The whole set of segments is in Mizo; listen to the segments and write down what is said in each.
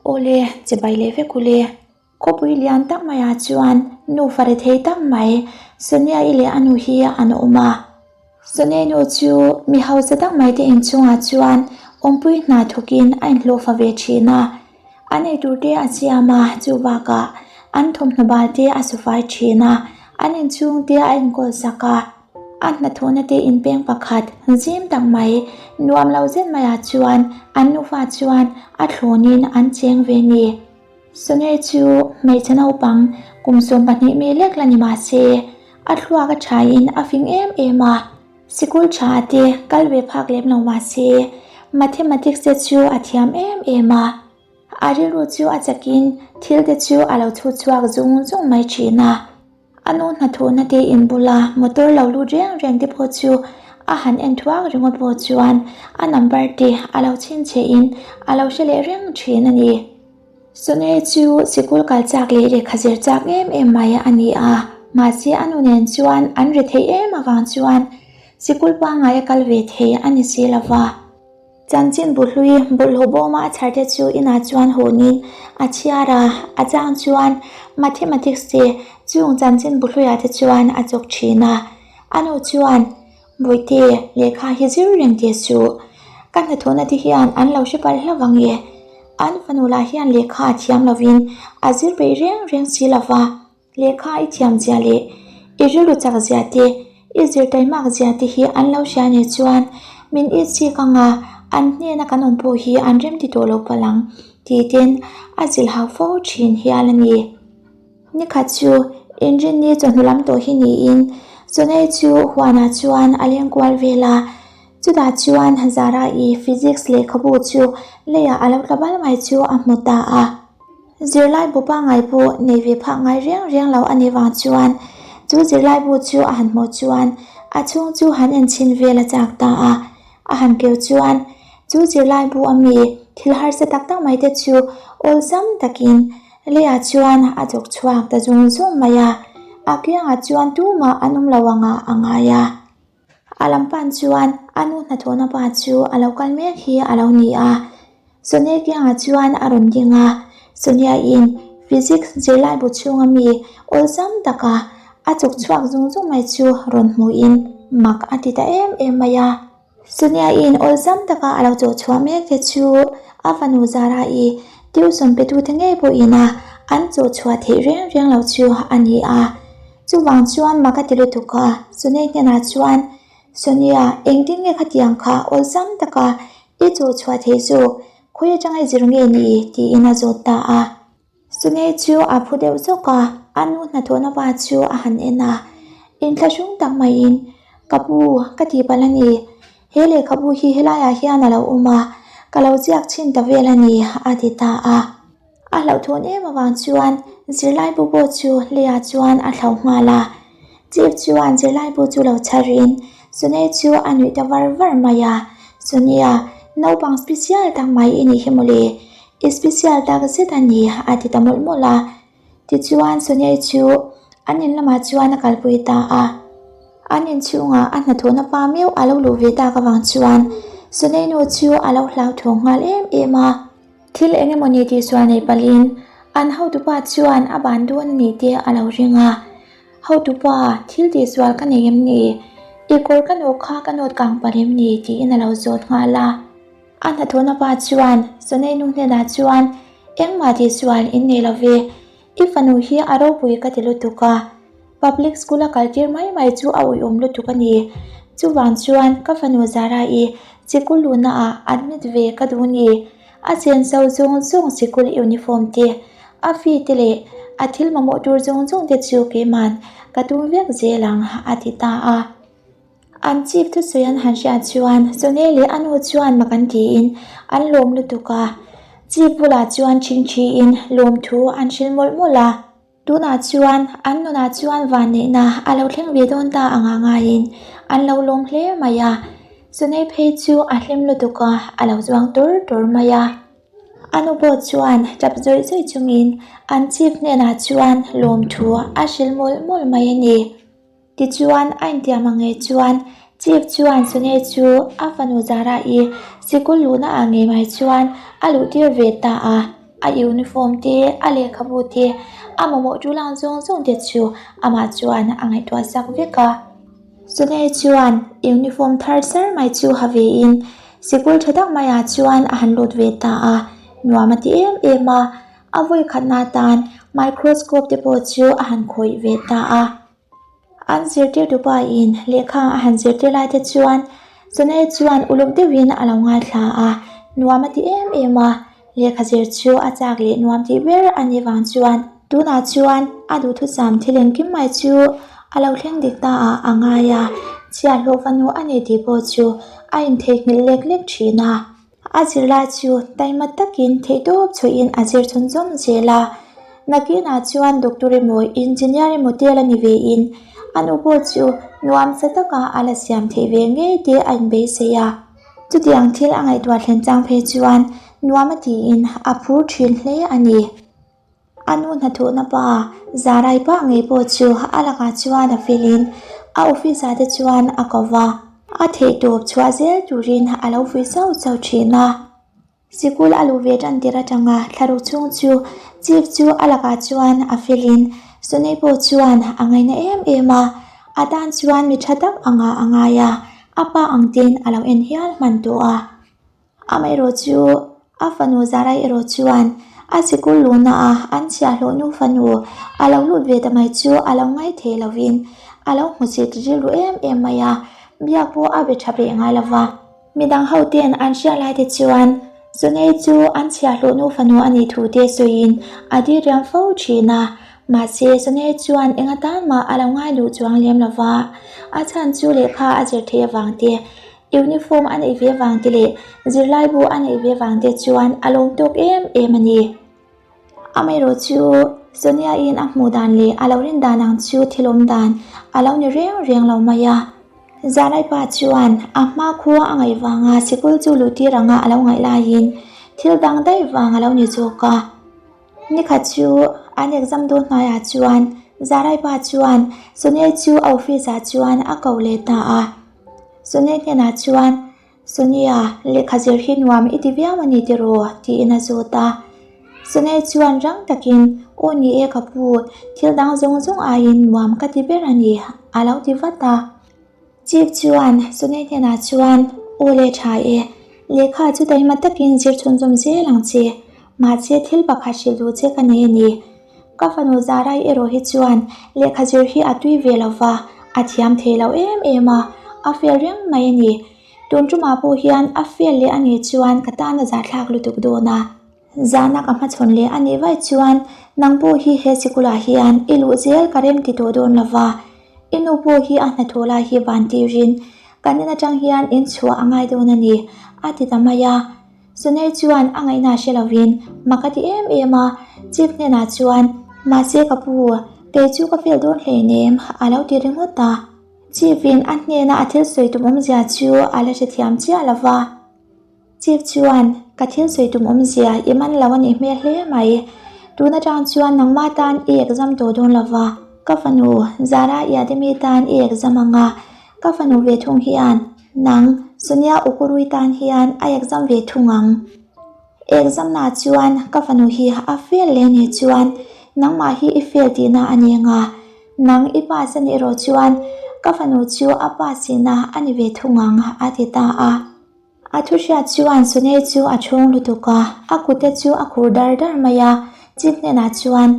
Awle, chibai leh vek ule. Khawpui lian tak maiah chuan nufa rethei tak mai Sonia-i leh a nu hi an awm a. Sonia-i nu chu mi hausa tak mai te inchungah chuan awmpui hna thawkin a inhlawhfa ve thin a. An eitur te a siam a, chu bakah an thawmhnaw bal te a sufai thin a, an inchhung te a enkawl sak a. A hnathawhna te inpeng pakhat zim tak mai nuam lo zet maiah chuan an nufa chuan a thlawnin an cheng ve ni. Sone chu hmeichhe naupang kum 12 mi lek la ni mah se, a thluak a thain a fing em em a. Sikul tha te kal ve phak lem lo mah se, Mathematics te chu a thiam em em a. A rilru chu a chakin thil te chu a lo chhut chhuak zung zung mai thin a. A nu hnathawhna te in bula motor lo lut reng reng te pawh chu a han en thuak ringawt pawh chuan a number te a lo chhinchhe in a lo hre leh reng thin a ni. Sone chu sikul kal chak leh lehkha zir chak em em mai a ni a, mahse a nu nen chuan an ri theih em avang chuan sikul pangngai a kal ve thei a ni si lova. Chanchin bu hlui bawlhhlawh bawma a chhar te chu inah chuan hawnin a chhiar a, a chang chuan Mathematics te chung chanchin bu hluiah te chuan a chawk thin a. A nu chuan, Bawihte, lehkha hi zir reng teh suh. Ka hnathawhna te hian an lo hre palh hlauh ang e. An fanu lah hian lehkha a thiam lovin a zir peih reng reng si lova. Lehkha i thiam zia leh i rilru chak zia te, i zir taimak zia te hi an lo hria nih chuan min it chik anga an hnena kan awm pawh hi an remti tawh lo palh ang tih ten a zilh hau fo thin hial a ni. Nikhat chu inrinni chawhnu lam tawh hi niin Chawhnei chu huanah chuan a leng kual vel a, chutah chuan Zara-i physics lehkhabu chu leiah a lo tla bal mai chu a hmu ta a. Zirlai bu pangngai pawh nei ve phah ngai reng reng lo a nih vang chuan chu zirlai bu chu a han hmuh chuan a chhung chu han en chhin vel a chak ta a. A han keu chuan chu zirlai bu a mi thil harsa tak tak mai te chu awlsam takin leiah chuan a chawk chhuak ta zung zung mai a. A kiangah chuan tumah an awm lo angah a ngai a. A lam pan chuan a nu hnathawhna pa chu a lo kal mek hi a lo ni a. Sonia kiangah chuan a rawn ding a, Sonia in Physics zirlai bu chhunga mi awlsam taka a chawk chhuak zung zung mai chu rawn hmuhin mak a ti ta em em mai a. Sonia in awlsam taka a lo chawh chhuah mek te chu a fanu Zara-i tuition petute ngei pawhin a an chawh chhuah theih reng reng lo chu a ni a. Chuvang chuan mak a ti lutuk a, Sonia hnenah chuan, Sonia, engtin nge khatiang kha awlsam taka i chawh chhuah theih zawk, khawi atanga i zir nge ni? tiin a zawt ta a. Sonia chu a phu deuh zawk a, a nu hnathawhna pa chu a han en a, inthlahrung tak maiin, Ka pu, ka tih palh a ni. He lehkhabu hi helaiah hian a lo awm a, ka lo ziak chhin ta vel a ni, a ti ta a. A hlauhthawn em avang chuan zirlai bu pawh chu leiah chuan a thlauh nghal a. Chief chuan zirlai bu chu lo chharin Sonia chu a nuih ta var var mai a. Sonia, naupang special tak mai i nih hi mawle. I special tak zet a ni a ti ta mawlh mawlh a. Tichuan Sonia chu an in lamah chuan a kalpui ta a. An inchhungah a hnathawhna pa meuh a lo luh ve tak avang chuan Sonia nu chu a lo hlauthawng nghal em em a. Thil eng emaw ni tih sual nei palhin an hotupa chuan a ban dawn a ni te a lo ring a. Hotupa, thil tih sual ka nei em ni? I kawr ka nawh kha ka nawt kang palh em ni? tiin a lo zawt nghal a. A hnathawhna pa chuan Soneinu hnenah chuan, Engmah tih sual in nei lo ve, i fanu hi a ropui ka ti lutuk a. Public school a kaltir mai mai chu a uiawm lutuk a ni. Chuvang chuan ka fanu Zara-i sikul luhnaah admit ve ka duh ni. A chenso zawng zawng sikul uniform te, a fee te leh a thil mamawh tur zawng zawng te chu keiman ka tum vek zel ang a ti ta a. An chief thusawi an han hriat chuan Sone leh a nu chuan mak an tiin an lawm lutuk a. Chief bulah chuan ṭhingṭhiin lawmthu an hrilh mawlh mawlh a. Tunah chuan an nunah chuan vanneihna a lo thleng ve dawn ta anga ngaiin an lo lawm hle mai a, Sunei phei chu a hlim lutuk a, a lo zuang tur tur mai a. A nu pawh chuan tap zawih zawih chungin an chief hnenah chuan lawmthu a hrilh mawlh mawlh mai a ni. Tichuan a intiam ang ngei chuan Chief chuan Sunei chu a fanu Zara-i sikul luhna ah ngei mai chuan a luhtir ve ta a. A uniform te, a lehkhabu te, a mamawh tul ang zawng zawng te chu amah chuan a ngaihtuah sak vek a. Chutei chuan uniform thar sar mai chu ha vein sikul tha tak maiah chuan a han lut ve ta a, nuam a ti em em a, a vawi khatna atan microscope te pawh chu a han khawih ve ta a. An zirtirtu pa in lehkha a han zirtir lai te chuan Chennai chuan uluk deuhin a lo ngaithla a, nuam a ti em em a, lehkha zir chu a chak leh nuam tih ber a nih vang chuan tunah chuan a duhthusam thil engkim mai chu a lo thleng dik ta ah a ngai a, chhiahhlawh fanu a ni tih pawh chu a intheihnghilh lek lek thin a. A zirlai chu taima takin theihtawp chhuahin a zir chhun zawm zel a, nakinah chuan doctor emaw engineer emaw te la ni vein a nu pawh chu nuamsa taka a la siam theih ve ngei te a inbeisei a. Chutiang thil a ngaihtuah thlen chang phei chuan nuam a tiin a phur thin hle a ni. A nu hnathawhna pa Zarai pa ngei pawh chu a lakah chuan a felin a office ah te chuan a ko va, a theihtawp chhuah zel turin a lo vui zauh zauh thin a. Sikul a luh ve tan tir atanga thlaruk chhung chu Chief chu a lakah chuan a felin Sunei pawh chuan a ngaina em em a, a tan chuan mi tha tak anga a ngai a, a pa ang ten a lo en hial hman tawh a. Amaherawh chu a fanu Zarai erawh chuan a sikul luhna a an chhiahhlawh nu fanu a lo lut ve ta mai chu a lo ngai thei lovin a lo hmusit rilru em em mai a, biak pawh a be tha peih ngai lo va. Midang ho ten an hriat lai te chuan Zunei chu an chhiahhlawh nu fanu a nih thu te sawiin a diriam fo thin a, mahse Zunei chuan eng atan mah a lo ngai duh chuang lem lo va, a chhan chu lehkha a zir theih avang te Uniform a neih ve vang te leh zirlaibu a neih ve vang te chuan a lawm tawk em em a ni. Amaherawh chu Sonia-in a hmuh dan leh a lo rin dan ang chu thil awm dan a lo ni reng reng lo mai a. Zaraipa chuan a hma khua a ngaih vanga sikul chu luh tir anga a lo ngaih laiin thil dang daih vang a lo ni zawk a. Nikhat chu an exam dawn hnaiah chuan Zaraipa chuan Sonia chu a office ah chuan a ko leh ta a. Sonia hnenah chuan, Sonia, lehkha zir hi nuam i ti viau a ni tiraw? tiin a zawt a. Sonia chuan rang takin, Aw ni e ka pu, thil dang zawng zawng aiin nuam ka ti ber a ni, a lo ti vat a. Chief chuan Sonia hnenah chuan, Aw le tha e, lehkha chu taima takin zir chhunzawm zel ang che, mahse thil pakhat hrilh duh che ka nei a ni. Ka fanu Zarai erawh hi chuan lehkha zir hi a tui ve lo va, a thiam thei lo em em a, a fail reng mai a ni. Tun tumah pawh hian a fail leh a nih chuan ka tan a zahthlak lutuk dawn a. Zahna ka hmachhawn leh a nih vaih chuan nang pawh hi he sikulah hian i luh zel ka rem ti tawh dawn lo va, i nu pawh hi a hnathawh lai hi van tirin kan in atang hian in chhuah a ngai dawn a ni, a ti ta mai a. Sunei chuan a ngaihna hre lovin mak a ti em em a, Chief hnenah chuan, Mahse ka pu, kei chu ka fail dawn hleinem, a lo ti ringawt a. Chief in a hnena a thil sawi tum awmzia chu a la hrethiam chiah lo va. Chief chuan, Ka thil sawi tum awmzia i man lo a nih hmel hle mai. Tun atang chuan nangmah tan i exam tawh dawn lo va, ka fanu Zara Iademi tan i exam ang a, Ka fanu ve thung hian nang Sonia Ukurui tan hian a exam ve thung ang. Exam na chuan ka fanu hi a fail leh nih chuan nangmah hi i fail tihna a ni anga, nang i pass a nih erawh chuan ka fanu chu a pass tihna a ni ve thung ang a ti ta a. A thu hriat chuan Sunei chu a chhung lutuk a, a kute chu a khur dar dar mai a, Chief hnenah chuan,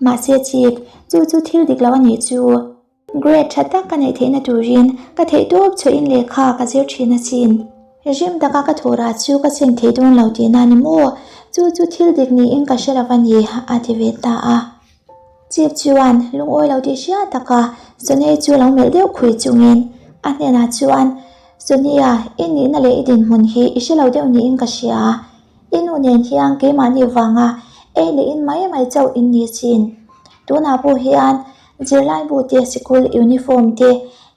Mahse Chief, chu chu thil dik lo a nih chu. Grade tha tak ka neih theihna turin ka theihtawp chhuahin lehkha ka zir thin asin. Rim taka ka thawhrah chu ka chhin thei dawn lo tihna ni maw? Chu chu thil dik niin ka hre lo a ni, a ti ve ta a. Chief chuan lungawi lo tih hriat taka Sonei chu lo melh deuh khui chungin a hnenah chuan, Sonia, i nihna leh i dinhmun hi i hre lo deuh niin ka hria. I nu nen hian keimahni vanga ei leh in mai mai chauh in ni chin. Tunah pawh hian Zirlaibu te, sikul uniform te,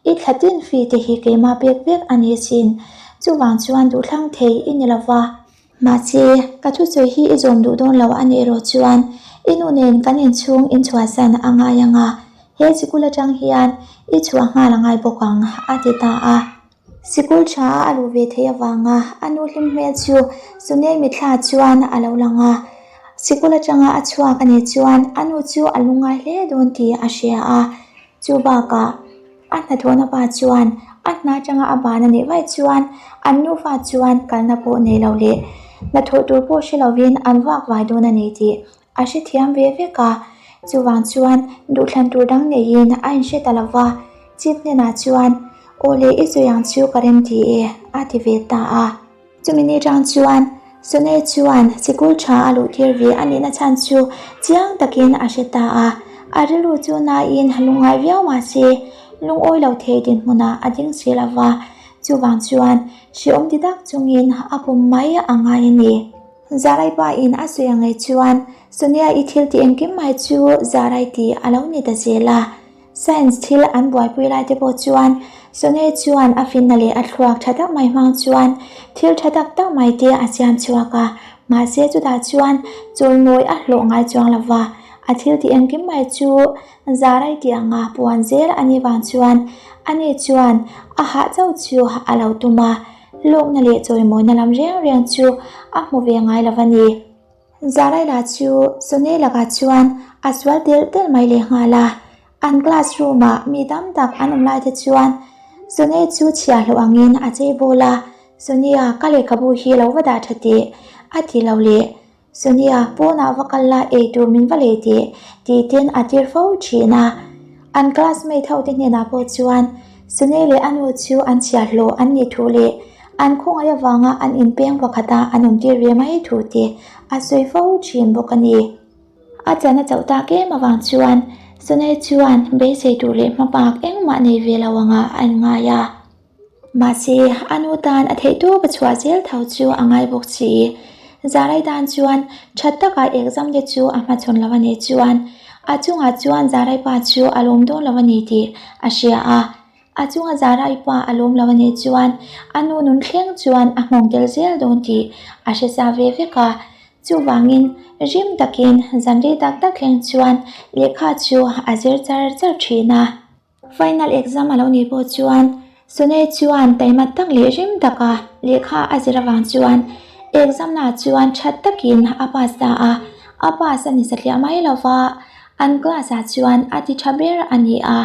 i thla tin fee te hi keimah pek vek a ni asin. Chuvang chuan duhthlang thei i ni lo va. Mahse, ka thusawi hi i zawm duh dawn lo a nih erawh chuan i nu nen kan inchhung inchhuahsan a ngai ang a, he sikul atang hian i chhuah nghal a ngai bawk ang, a ti ta a. Sikul tha a luh ve theih avanga a nu hlim hmel chu Sunei mitthla chuan a lo lang a. Sikul atanga a chhuak a nih chuan a nu chu a lungngai hle dawn tih a hria a, chu bakah a hnathawhna pa chuan a hna atanga a ban a nih vaih chuan an nufa chuan kalna pawh nei lo leh hnathawh tur pawh hre lovin an vak vai dawn a ni tih a hrethiam ve vek a, chuvang chuan duhthlan tur dang neiin a inhre ta lo va, Chief hnenah chuan, Aw le i sawi ang chu ka rem ti e, a ti ve ta a. Chumi ni tang chuan Sone chuan sikul tha a luh tir ve a nihna chhan chu chiang takin a hre ta a, a rilru chu nain lungngai viau mah se lungawi lo thei dinhmunah a ding si lo va, chuvang chuan hreawm ti tak chungin a pum mai a ngai a ni. Zarai pa in a sawi ang ngei chuan Sonia i thil tih engkim mai chu Zarai tih a lo ni ta zel a. Science thil an buaipui lai te pawh chuan Sonia chuan a finna leh a thluak tha tak mai hmang chuan thil tha tak tak mai te a siam chhuak a. Mahse chutah chuan chawlnawi a hlawh ngai chuang lo va, a thil tih engkim mai chu Zarai tih anga puan zel a nih vang chuan ani chuan a hah chauh chu a lo tum a. Lawkna leh chawimawina lam reng reng chu a hmu ve ngai lo a ni. Zaraila chu Sone lakah chuan a sual telh telh mai leh nghal a. An class room ah mi tam tak an awm lai te chuan Sone chu chhiahhlawh angin a chei bawl a, Sonia ka lehkhabu hi lo va dah tha teh a ti lo leh. Sonia, pawnah va kal la ei tur min va lei teh tih ten a tir fo thin a. An classmate ho te hnenah pawh chuan Sonia leh a nu chu an chhiahhlawh an nih thu leh an khawngaih avanga an inpeng pakhata an awm tir ve mai thu te a sawi fo thin bawk a ni. A chan a chauh tak em avang chuan Sonia chuan beisei tur leh hmabak engmah nei ve lo anga a inngai a. Mahse, a nu tan a theihtawp a chhuah zel tho chu a ngai bawk si. Zarai tan chuan that taka exam te chu a hmachhawn lo a nih chuan a chungah chuan Zarai pa chu a lawm dawn lo a ni tih a hria a. A chunga Zarai pa a lawm lo a nih chuan a nu nun thleng chuan a nghawng tel zel dawn tih a hre sa ve vek a. Chuvangin, rim takin zan rei tak tak thleng chuan lehkha chu a zir char char thin a. Final exam a lo nih pawh chuan Sone chuan taima tak leh rim taka lehkha a zir avang chuan exam na chuan that takin a pass ta a, a pass a ni satliah mai lova an class ah chuan a ti tha ber a ni a,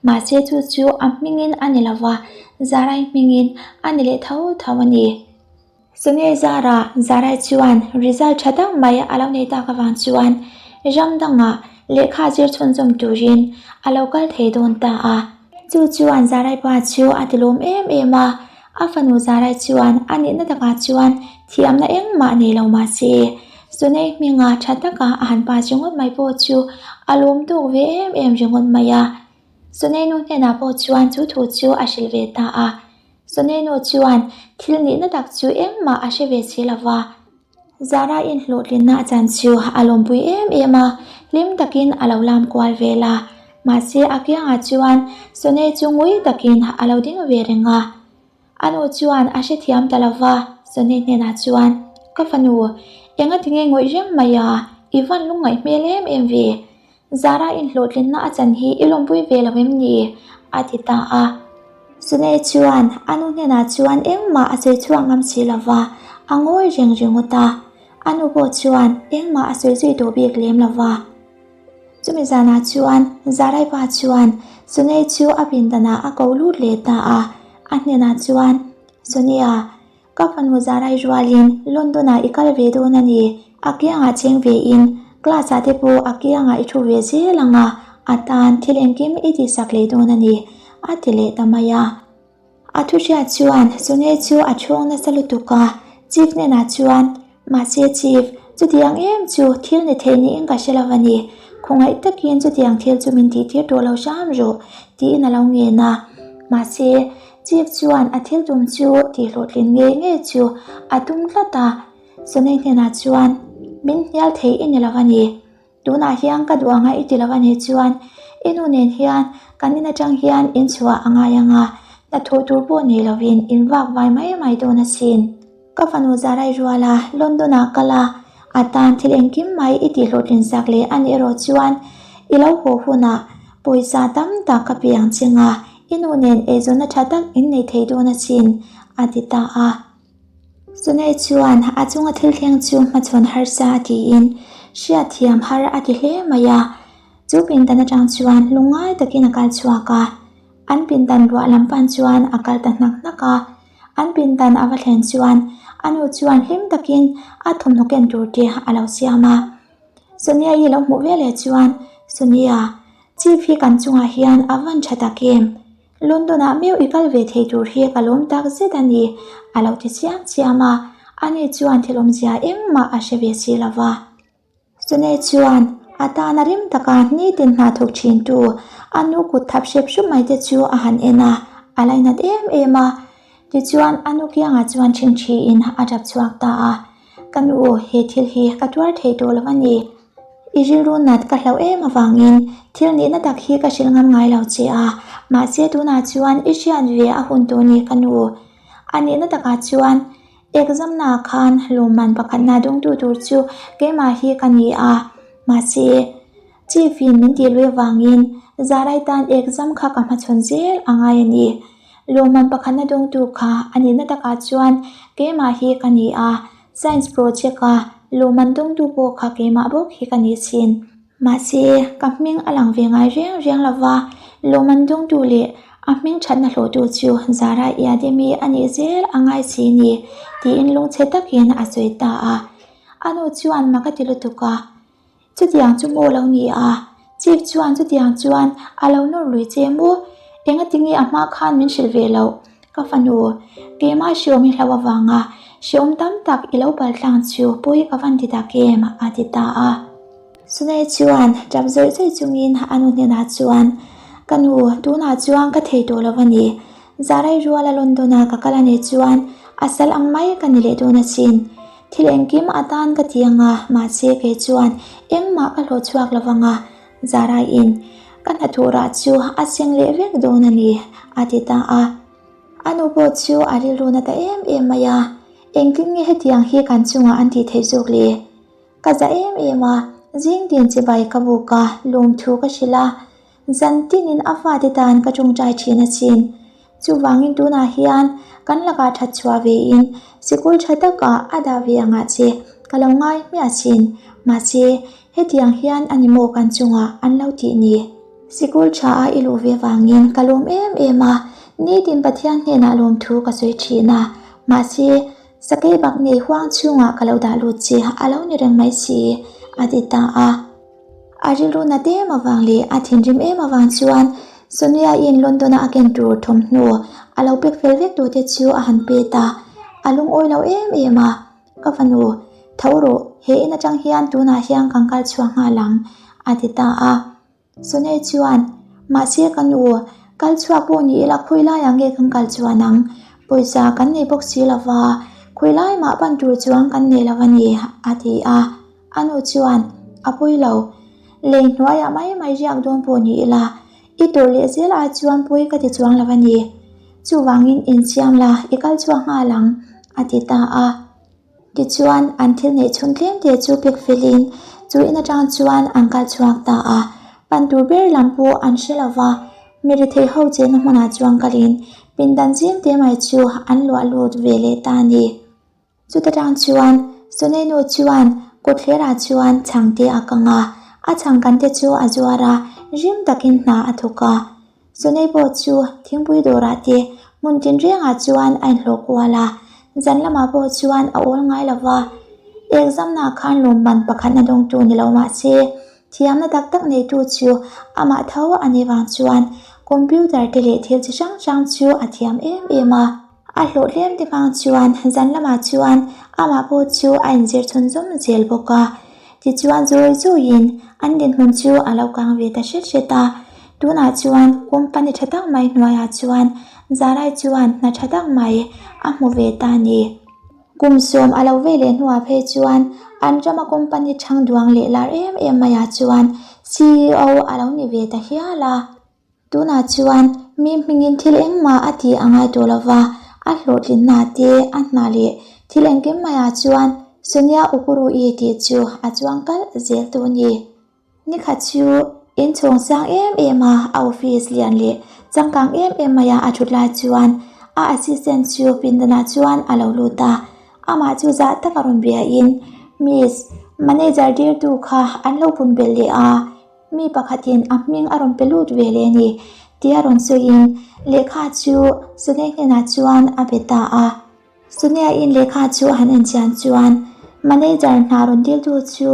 mahse chu chu a hmingin a ni lova Zarai hmingin a ni leh tho tho a ni. Chumi zarah Zarai chuan result tha tak mai a lo nei tak avang chuan ram dangah lehkha zir chhunzawm turin a lo kal thei dawn ta a. Chu chuan Zarai pa chu a ti lawm em em a, a fanu Zarai chuan a nihna takah chuan thiamna engmah nei lo mah se, Sunei hminga tha taka a han pass ringawt mai pawh chu a lawm tawk ve em em ringawt mai a. Sunei nu hnenah pawh chuan chu thu chu a hrilh ve ta a. Soneno chuan thil nihna tak chu engmah a hre ve si lo va, Zara inhlawhtlinna a chan chu a lawmpui em em a, hlim takin a lo lam kual vel a. Mahse a kiangah chuan Sone chu ngui takin a lo ding ve reng a. A nu chuan a hrethiam ta lo va, Sone hnenah chuan, Ka fanu, enga tinge ngawih reng mai a, i van lungngaih hmel em em ve. Zara inhlawhtlinna a chan hi i lawmpui ve lo em ni? a ti ta a. Sune chuan a nu hnenah chuan engmah a sawi chhuak ngam si lo va, a ngawi reng ringawt a. A nu pawh chuan engmah a sawi zui tawh bik lem lo va. Chumi zanah chuan Zarai pa chuan Sune chu a pindanah a ko lut leh ta a, a hnenah chuan, Sonia, Ka fanu Zarai rualin London-ah i kal ve dawn a ni. A kiangah cheng vein class-ah te pawh a kiangah i thu ve zel ang a, a tan thil engkim i tihsak leh dawn a ni, a ti leh ta mai a. A thu hriat chuan Sune chu a chhung nasa lutuk a, Chief hnenah chuan, Mahse Chief, chutiang em chu thil ni thei niin ka hre lo a ni. Khawngaih takin chutiang thil chu min tihtir tawh lo hram rawh, tiin a lo ngen a. Mahse, Chief chuan a thil tum chu tihhlawhtlin ngei ngei chu a tum tlat a, Sonei hnenah chuan, Min hnial thei i ni lo a ni. Tunah hian ka duh anga i ti lo a nih chuan i nu nen hian kan in atang hian in chhuah a ngai ang a, hnathawh tur pawh nei lovin in vak vai mai mai dawn asin. Ka fanu Zarai ruala London-ah kal a, a tan thil engkim mai i tihhlawhtlin sak leh a nih erawh chuan i lo haw hunah pawisa tam tak ka pe ang che nga, i nu nen eizawnna tha tak in nei thei dawn asin, a ti ta a. Sunei chuan a chunga thil thleng chu hmachhawn harsa tiin. Hriatthiam har a ti hle mai a. Chu pindan atang chuan lungngai takin a kal chhuak a. An pindan ruah lam pan chuan a kal ta hnak hnak a. An pindan a va thlen chuan a nu chuan hlim takin a thawmhnaw ken tur te a lo siam a. Sonia-i lo hmuh veleh chuan, Sonia, Chief hi kan chungah hian a van tha tak em? London-ah meuh i kal ve thei tur hi ka lawm tak zet a ni, a lo ti chiam chiam a. Ani chuan thil awmzia engmah a hre ve si lo va. Chune chuan a tana rim taka nitin hna thawk thintu a nu kut thap hrep hrup mai te chu a han en a, a lainat em em a. Tichuan a nu kiangah chuan ṭhingṭhiin a ṭap chhuak ta a, Ka nu, he thil hi ka tuar thei tawh lo a ni. I rilru nat ka hlauh em avangin thil nihna tak hi ka hrilh ngam ngai lo che a, mahse tunah chuan i hriat ve a hun tawh ni ka nu. A nihna takah chuan Exam na khan lawmman pakhatna dawngtu tur chu keimah hi ka ni a, mahse Chief in min tih lui avangin Zarai tan exam kha ka hmachhawn zel a ngai a ni. Lawmman pakhatna dawngtu kha a nihna takah chuan keimah hi ka ni a, Science project a lawmman dawngtu pawh kha keimah bawk hi ka ni thin. Mahse, ka hming a lang ve ngai reng reng lo va, lawmman dawngtu leh a hming thatna hlawhtu chu Zara Iademi a nih zel a ngai si ni, tiin lungchhe takin a sawi ta a. A nu chuan mak a ti lutuk a, Chutiang chu maw lo ni a? Chief chuan chutiang chuan a lo nawr lui che maw? Engatinge a hma khan min hrilh ve loh? Ka fanu, keimah hriawm i hlo avanga hriawm tam tak i lo paltlang chu pawi ka van ti tak em? a ti ta a. Sunei chuan tap zawih zawih chungin a nu hnenah chuan, Ka nu, tunah chuan ka thei tawh lo a ni. Zarai ruala London-a ka kal a nih chuan a sal ang mai ka ni leh dawn asin. Thil engkim atan ka ti ang a, mahse kei chuan engmah ka hlawh chhuak lo vang a, Zaraiin ka hnathawh rah chu a seng leh vek dawn a ni, a ti ta a. A nu pawh chu a rilru na ta em em mai a, Engtin nge hetiang hi kan chungah an tih theih zawk le? Ka za em em a, zing tin chibai ka buk a, lawmthu ka hrilh a, zan tinin a fate tan ka tawngtai thin asin. Chuvangin tunah hian kan lakah that chhuah vein sikul tha takah a dah ve angah che ka lo ngai hmiah asin. Mahse, hetiang hian a ni maw kan chungah an lo tih ni? Sikul tha a i luh ve vangin ka lawm em em a, nitin Pathian hnenah lawmthu ka sawi thin a. Mahse, Sakei bak nei huang chhungah ka lo dah lut che a lo ni reng mai si, a ti ta a. A rilru nat em avang leh a thinrim em avang chuan Sonia-in London-a a ken tur thawmhnaw a lo pek fel vek tawh te chu a han pet a, a lungawi lo em em a. Ka fanu, tho rawh, he in atang hian tunah hian kan kal chhuak nghal ang, a ti ta a. Sunei chuan, Mahse ka nu, kal chhuak pawh ni ila khawi laiah nge kan kal chuan ang? Pawisa kan nei bawk si lo va, khawi lai mah pan tur chuan kan nei lo a ni, a ti a. A nu chuan, A pawi lo. Lei hnuaiah mai mai riak dawn pawh ni ila, i tawrh leh zel ai chuan pawi ka ti chuang lo a ni. Chuvangin insiam la, i kal chhuak nghal ang, a ti ta a. Tichuan, an thil neih chhun tlem te chu pek felin chu in atang chuan an kal chhuak ta a. Pan tur ber lam pawh an hre lo va, mi rethei ho chenna hmunah chuan kalin pindan zim te mai chu an luah lut ve leh ta a ni. Chuta tang chuan Suneinu chuan kawtthlerah chuan chhang te a kang a, a chhang kan te chu a zuar a, rim takin hna a thawk a. Chunei pawh chu thingpui dawrah te hmun tinrengah chuan a inhlawh kual a, zan lamah pawh chuan a awl ngai lo va. Exam-naah khan lawmman pakhatna dawngtu ni lo mah se, thiamna tak tak neitu chu amah tho a nih vang chuan computer te leh thil chi hrang hrang chu a thiam em em a. A hlawh tlem te hmang chuan zan lamah chuan amah pawh chu a inzir chhunzawm zel bawk a. Tichuan zawi zawiin an dinhmun chu a lo kang ve ta hret hret a. Tunah chuan company tha tak mai hnuaiah chuan Zarai chuan hna tha tak mai a hmu ve ta a ni. Kum sawm a lo ve leh hnuah phei chuan an rama company thang duang leh lar em em maiah chuan CEO a lo ni ve ta hial a. Tunah chuan mi hmingin thil engmah a tih a ngai tawh lo va, a hlawhtlinna te, a hna leh thil engkim maiah chuan Sonia Ukuru-i tih chu a chuang kalh zel tu a ni. Nikhat chu inchhawng sang em em a, a office lian leh changkang em em maia a thut lai chuan a assistant chu pindanah chuan a lo lut a, amah chu zah taka rawn biain, Miss. Manager dirtu kha an lo pun belh leh a, mi pakhatin a hming a rawn pe lut ve leh a ni tia rawn sawiin lehkha chu Sonia hnenah chuan a be ta a. Sonia-in lehkha chu a han enchian chuan manager hna rawn diltu chu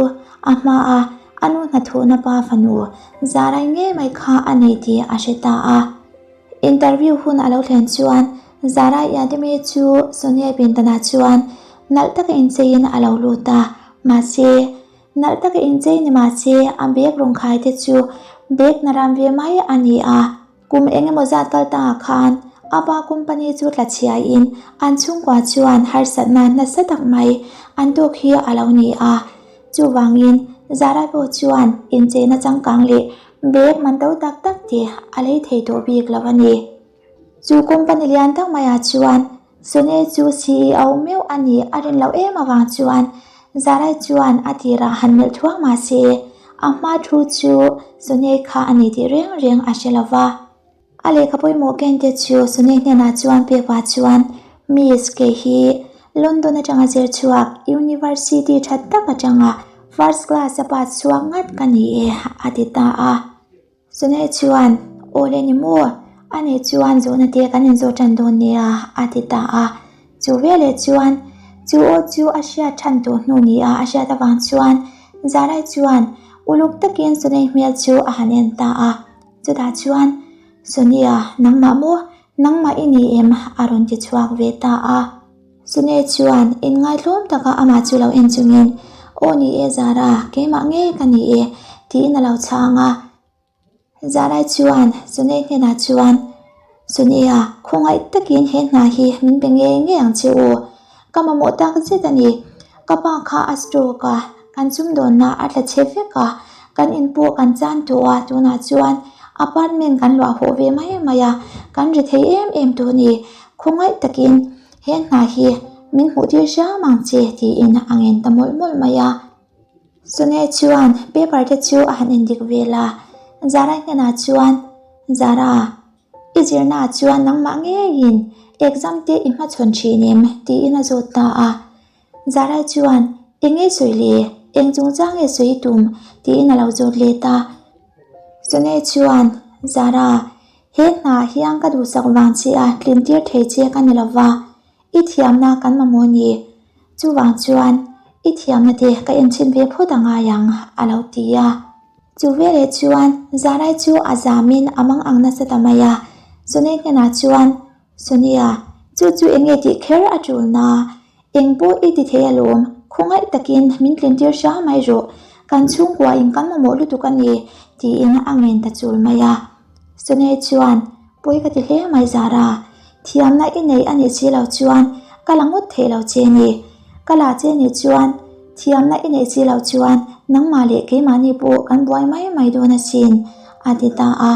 a hmaa a nu hnathawhna pa fanu Zarai ngei mai kha a nei tih a hre ta a. Interview hun a lo thlen chuan Zara Iademe chu Sonia pindanah chuan nalh taka incheiin a lo lut a, mahse, nalh taka inchei ni mahse a bag rawn khai te chu bag na ram ve mai a ni a. Kum eng emaw zat kal ta ah khan a pa company chu tla chhiaiin an chhungkua chuan harsatna nasa tak mai an tawk hi a lo ni a. Chuvangin Zara pawh chuan incheina changkang leh bag man to tak tak te a lei thei tawh bik lo a ni. Chu company lian tak maiah chuan Sone chu CEO meuh a nih a rin loh em avang chuan Zarai chuan a tirah han melh thuang mah se a hma thu chu Sone kha a ni tih reng reng a hre lo va. A lehkha pawimawh ken te chu Sone hnenah chuan pek pah chuan Miss kei hi London atanga zir chhuak University tha tak atanga first class a pass chhuak ngat ka ni e a ti ta a. Chunei chuan, Aw le ni maw? Ani chuan zawhna te kan inzawh tan dawn nia, a ti ta a. Chu veleh chuan, chu aw chu a hriat than tawh hnu nia a hriat avang chuan Zarai chuan uluk takin Sunei hmel chu a han en ta a. Chutah chuan, Sonia, nangmah maw? Nangmah i ni em? a rawn ti chhuak ve ta a. Sune chuan inngaithlawm taka amah chu lo en chungin, Aw ni e Zara, keimah ngei ka ni e, tiin a lo chhang a. Zarai chuan Sune hnenah chuan, Sunea, khawngaih takin he hna hi min pe ngei ngei ang che u. Ka mamawh tak zet a ni. Ka pa kha a stroke a, kan sumdawnna a tla chhe vek a, kan in pawh kan chan tawh a, tunah chuan apartment kan luah hawh ve mai mai a, kan ri thei em em tawh a ni. Khawngaih takin he hna hi min hmuh tir hram ang che tiin a ngen ta mawlh mawlh mai a. Sune chuan paper te chu a han endik vel a, Zara hnenah chuan, Zara, i zirnaah chuan nangmah ngeiin exam te i hmachhawn thin em? tiin a zawt ta a. Zara chuan, Eng nge sawi le? Eng chungchang nge sawi i tum? tiin a lo zawt let a. Sune chuan, Zara, He hna hian ka duhsak vang che a tlin tir thei che ka ni lova, i thiamna kan mamawh ni. Chuvang chuan i thiamna te ka enchhin ve phawt a ngai ang, a lo ti a. Chu veleh chuan Zarai chu a zamin a mang ang nasa ta mai a. Sonia hnenah chuan, Sonia, chu chu eng nge tih kher a tul na? Eng pawh i ti thei alawm, khawngaih takin min tlin tir hram mai rawh, kan chhungkua in kan mamawh lutuk a ni, tiin a ngen ta chul mai a. Sone chuan, Pawi ka ti hle mai Zara, thiamna i nei a nih si lo chuan ka la ngawt theih lo che ni. Ka la che nih chuan thiamna i neih si lo chuan nangmah leh keimahni pawh kan buai mai mai dawn asin, a ti ta a.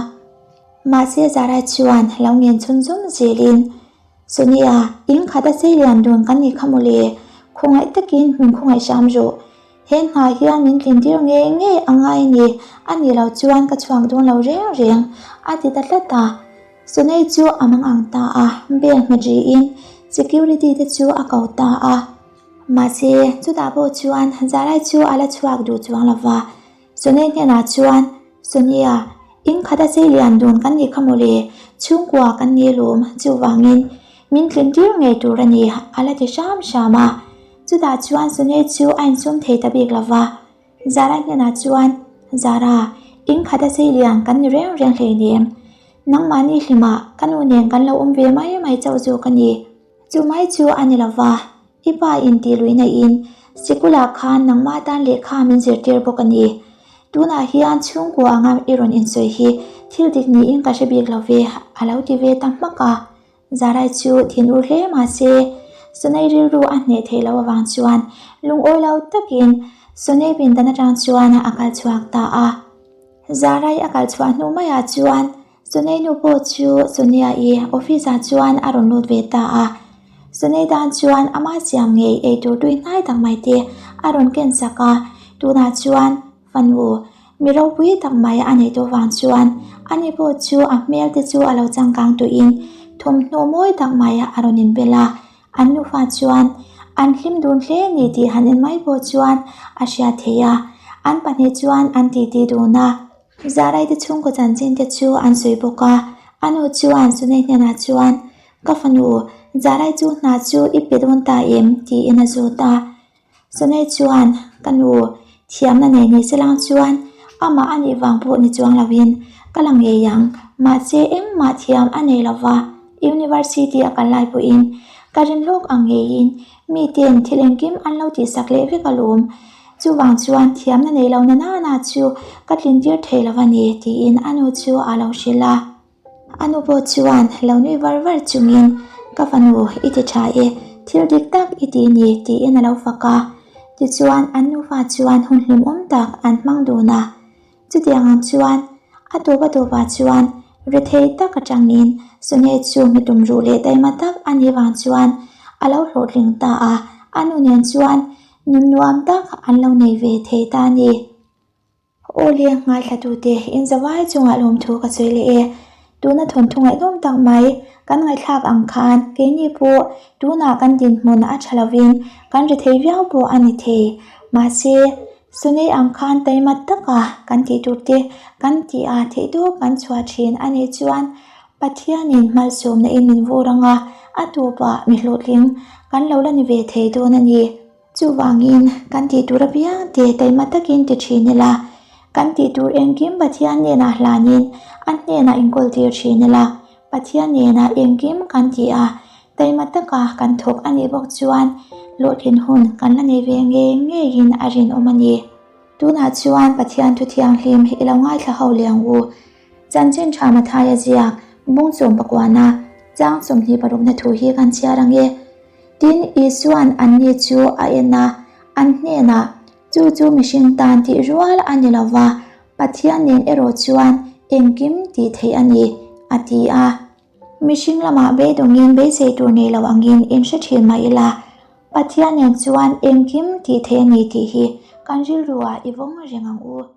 Mahse Zara chuan lo ngen chhun zum zelin, Sonia, in khat a sei lian dun kan nih kha mawle, khawngaih takin min khawngaih hram rawh. He hna hian min tlin tir ngei ngei a ngai ni, a nih loh chuan ka chhuak dawn lo reng reng, a ti ta tlat a. Sunei chu a mang ang ta a, bel hmet rihin security te chu a ko ta a. Mahse, chutah pawh chuan Zarai chu a la chhuak duh chuang lo va. Sunei hnenah chuan, Sonia, in khat a sei lian dun kan nih kha mawle, chhungkua kan ni alawm, chuvangin min tlin tir ngei tur a ni, a la ti hram hram a. Chutah chuan Sune chu a insum thei ta bik lo va, Zara hnenah chuan, Zara, in khat a sei lian kan ni reng reng hleinem. Nangmahni hlimah ka nu nen kan lo awm ve mai mai chauh zawk a ni. Chu mai chu a ni lo va, i pa in tih luih naihin sikulah khan nangmah tan lehkha min zirtir bawk a ni. Tunah hian chhungkua anga i rawn insawi hi thil dik niin ka hre bik lo ve, a lo ti ve ta hmak a. Zarai chu thinur hle mah se, Sonei rilru a hneh theih loh avang chuan lungawi lo takin Sonei pindan atang chuan a kal chhuak ta a. Zarai a kal chhuah hnu maiah chuan Sonei nu pawh chu Sonia-i office ah chuan a rawn lut ve ta a. Sonei dan chuan ama siam ngei eitur tui hnai tak mai te a rawn ken sak a, tunah chuan Fanu, mi ropui tak mai a neih tawh vang chuan ani pawh chu a hmel te chu a lo changkang tuihin thawmhnaw mawi tak mai a rawn inbel a. An nufa chuan An hlim dun hle ni tih han en mai pawh chuan a hriat theih a, an pahnih chuan an titi dun a. Zarai te chhungkaw chanchin te chu an sawi bawk a, a nu chuan Sunei hnenah chuan, Ka fanu, Zarai chu hna chu i pe dawn ta em? tiin a zawt a. Sunei chuan, Ka nu, thiamna nei ni se lang chuan amah a nih vang pawh ni chuang loin ka la ngei ang, mahse engmah thiam a nei lo va, University a kal lai pawhin ka rin lawk ang ngeiin miten thil engkim an lo tihsak leh vek alawm. Chuvang chuan thiamna nei lo na nana chu ka tlintir thei lo a ni, tiin a nu chu a lo hrilh a. A nu pawh chuan lo nui var var chungin, Ka fanu, i ti tha e, thil dik tak i ti ni, tiin a lo fak a. Tichuan an nufa chuan hun hlimawm tak an hmang dun a. Chutiang ang chuan a tawp a tawpah chuan rethei tak atangin Sone chu mi tumruh leh taima tak a nih vang chuan a lo hlawhtling ta a, a nu nen chuan nun nuam tak an lo nei ve thei ta a ni. Aw le, ngaithlatute, inzawai chungah lawmthu ka sawi leh e. Tuna thawnthu ngaihnawm tak mai kan ngaihthlak ang khan keini pawh tunah kan dinhmun a tha lovin kan ri thei viau pawh a ni thei. Mahse, Sunei ang khan taima taka kan tih tur te kan tih a theih tawp kan chhuah thin a nih chuan Pathianin malsawmna in min vur anga a tawpah mi hlawhtling kan lo la ni ve thei dawn a ni. Chuvangin, kan tih tur apiang te taima takin ti thin ila, kan tih tur engkim Pathian hnenah hlanin a hnenah inkawl tir thin ila, Pathian hnenah engkim kan ti a, taima taka kan thawk a nih bawk chuan hlawhtlin hun kan la nei ve ngei ngeiin a rinawm a ni. Tunah chuan Pathian thu thianghlim i lo ngaithla ho leh ang u. Chanchin tha Mathaia ziak, Bungchawm pakuana, Chang 26na thu hi kan chhiar ang e. Tin, Isua'n anni chu a en a, an hnenah, Chu chu mihring tan tih rual a ni lo va, Pathian nen erawh chuan engkim tih theih a ni, a ti a. Mihring lamah beidawngin beisei tur nei lo angin inhre thin mah ila, Pathian nen chuan engkim tih theih a ni tih hi kan rilruah i vawng reng ang u.